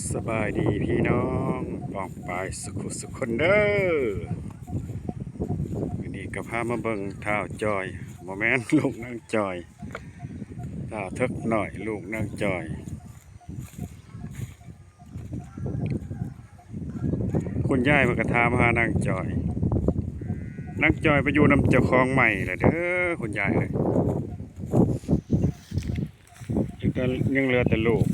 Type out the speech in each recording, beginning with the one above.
ສະບາຍດີພີ່ນ້ອງປ້ອງປາຍສຸຂຸສຸຄົນເດີ. ມື້ນີ້ກໍພາມາເບິ່ງທ້າວຈອຍ, ບໍ່ແມ່ນ ລູກນາງຈອຍ, ທ້າວເຖິກນ້ອຍ ລູກນາງຈອຍ. ຄຸນຍາຍເພິ່ນກໍຖາມຫານາງຈອຍ, ນາງຈອຍໄປຢູ່ນຳເຈົ້າຂອງໃໝ່ແລ້ວເດີ ຄຸນຍາຍເອີຍ. ຍັງແຕ່ ຍັງເຫຼືອແຕ່ລູກ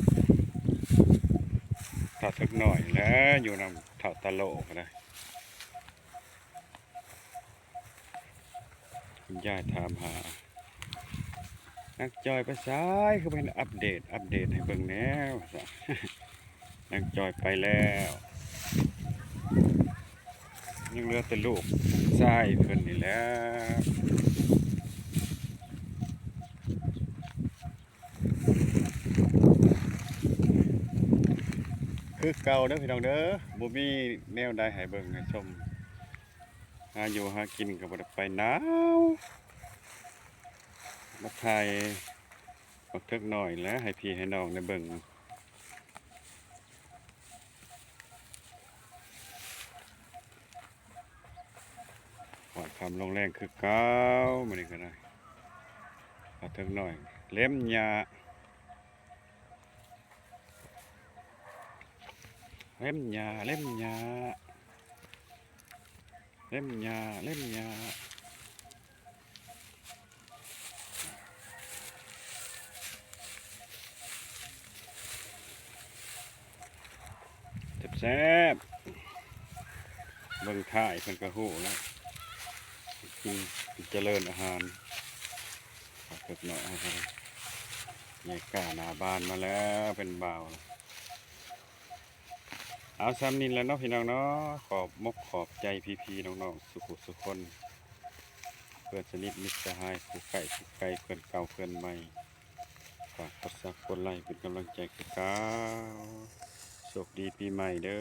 ທ້າວເຖິກນ້ອຍແຫຼະ ຢູ່ນຳທ້າວຕາໂລກໍໄດ້. ຄຸນຍາຍຖາມຫາ ນາງຈອຍໄປໃສ ຄືບໍ່ເຫັນອັບເດດ ອັບເດດໃຫ້ເບິ່ງແດ່ ວ່າຊັ້ນ. ນາງຈອຍໄປແລ້ວ ຍັງເຫຼືອແຕ່ລູກຊາຍເພິ່ນນີ້ແຫຼະ. ຄືເກົ່າເດີພີ່ນ້ອງເດີ ບໍ່ມີແນວໃດໃຫ້ເບິ່ງໃຫ້ຊົມ. ຫາຢູ່ຫາກິນກໍບໍ່ໄດ້ໄປ ໜາວ. ມາຖ່າຍບັກເຖິກນ້ອຍແຫຼະ ໃຫ້ພີ່ໃຫ້ນ້ອງໄດ້ເບິ່ງ. ຮອດຄ່ຳລົງແລງຄືເກົ່າ ມື້ນີ້ກໍໄດ້. ບັກເຖິກນ້ອຍເລັມຫຍ້າ ເລັມຫຍ້າ ເລັມຫຍ້າ ເລັມຫຍ້າ ເລັມຫຍ້າ. ແຊບໆ ເບິ່ງທ້າຍເພິ່ນກໍຮູ້ແລ້ວ ກິນ ກິນຈະເລີນອາຫານ. ເພິ່ນເນາະ ໃຫຍ່ກ້າໜ້າບ້ານມາແລ້ວ ເປັນບ່າວ. ເອົາ ສ່ຳນີ້ແຫຼະເນາະພີ່ນ້ອງເນາະ. ຂອບມົກຂອບໃຈພີ່ໆນ້ອງໆ ສຸຂຸສຸຄົນ ເພື່ອນສະໜິດມິດສະຫາຍ ຜູ້ໃກ້ຜູ້ໄກ ເພື່ອນເກົ່າເພື່ອນໃໝ່. ຝາກກົດຊັບກົດໄລເປັນກຳລັງໃຈຄືເກົ່າ. ໂຊກດີປີໃໝ່ເດີ.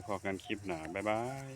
ພໍ້ກັນຄລິບໜ້າ. ບາຍບາຍ.